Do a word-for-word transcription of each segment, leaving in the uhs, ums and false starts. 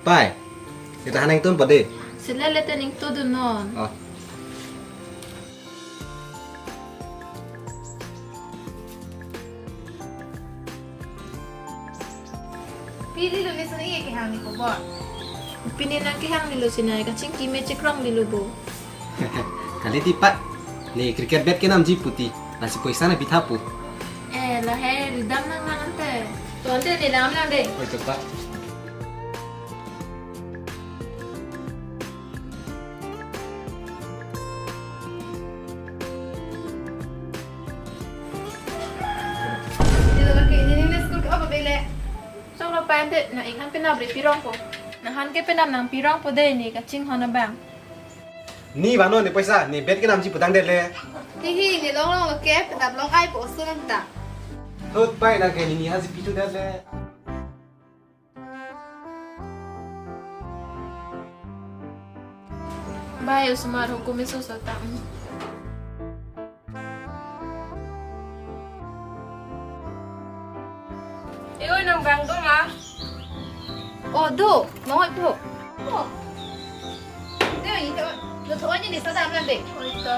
Pai, ita haneng tun pade. Sila lete ning to dun non. Oh. Pili lo ni sini ke hang ni ko bo. Pini nang kehang lilo sinai, kachingki me chekrong lilo bo. Kali ti pa, ne cricket bat kenamji puti, lasi poisa nangpitha pu. Eh, lahai ridam nang nang ante. To ante ne dam nang de. Oi to pa. Dilo ke, ne ne school ke apa bele? Choklo pai ante, nang-ik han penap ri pirong po. Nang han ke penap nangpirong po de, ne kachinghon abang. Ne vangnon ne poisa, ne bat kenamji putang det le. Hihi, ne longlong lo ke, penap long ai po osun nang ta. Thot pai nang ke ne ne hansi pithu det le. Bai osomar hukum eso sota. Eo nang bang do ma? Oh, do. Nong do. Oh. Deo, ito. Do to ni sa dam nande. Oh, ito.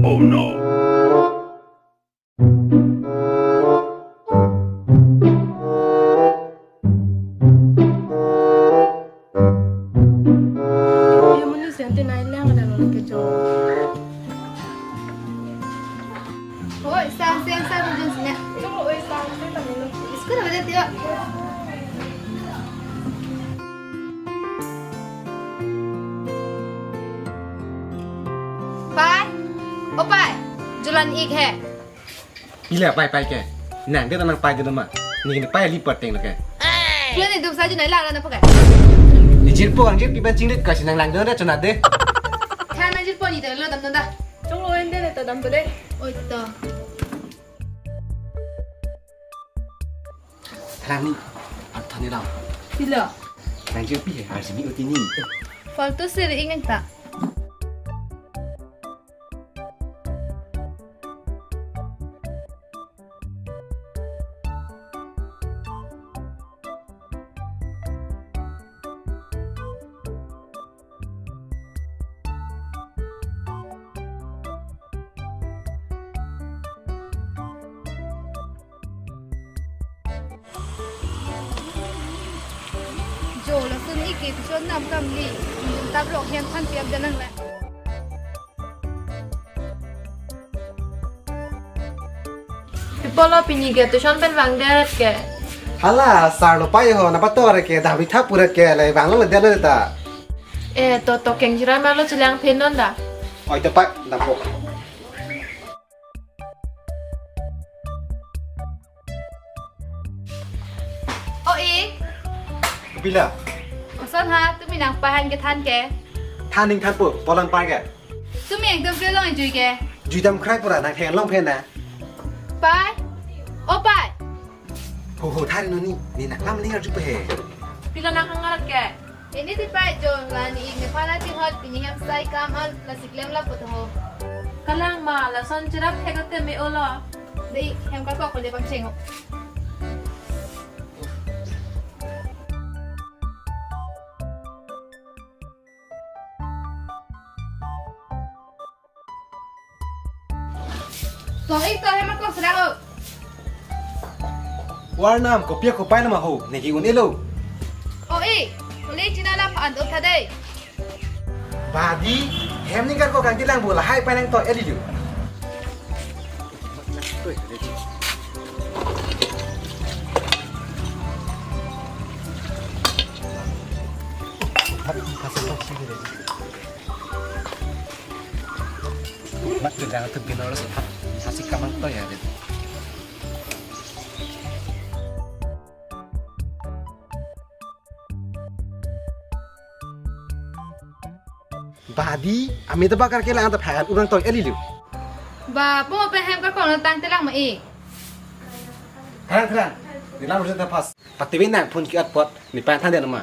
Oh no. Ye muni sente nai lang ada lo ke jo. Oi, sang, sang, sang, jun sini. Tunggu, oi, sang, sang, tami lo. School ada tiap. Pai, oh pai, julan ik he. Pila pai pai ke. Nang de nang pai de ma. Ne ne pai li pateng lo ke. Pula ne dum sa ju nai lang na pakai. Ne jirpo ang jir piban chinglit kasi nang langdon da chonat de. Than nang jirpo ne de lo damdon da. Chunglo ende ne ta dam de. Oi to. Tharang ni, ang thani lam. Pila. Nang jir pi he, arjimi uti ni. Faltu sir ing ta. Jo, lason ik ke tuition dam kam li. Tap rok hem than piap janang la. Pi apot lo pini ke tuition pen vang det ke. Hala, sir lo pai ho, nangpator ke, dam ri tha pura ke, le vang lo le det lo ta. Eh, to to keng jirai ma lo chelang phen non da. Oi to pai, dampo. O ik. Pila. Oson ha, tumi nang pai han kethan ke. Than ning thanpo, polan pai ke. Tumi ekdom ke long jui ke. Jui dam krai pura nang theng long phen na. Pai. O pai. Ho ho, thari noni, ne nang lam ling arju pe he. Pila nang hangar ke. Ini ti pai jo, la ne ik nephan ati hot, pini hem sai kam an, lasi klem lapu to ho. Kalang ma, lason cherap thek te me olo. Dei, hem kalpok ko le pangcheng ho. To ik to hem ako sera ho. War nam, kopi ako pai nama ho, neke un-elo. O ik, kole china la phan do tha dei. Badi, hem ningkan ko kang tilang bola hai pai nang to eli lu. Mat tu jangan tu binor so hap, hasi kamang to ya deh. Badi, ami ta bakar kelang ta phan urang to eli lu. Ba, po pe hem ka kono tang telang ma ik. Tharang tharang, nilam rusa ta pas. Pati bin nang phone ki at pot, ne pai than den ma.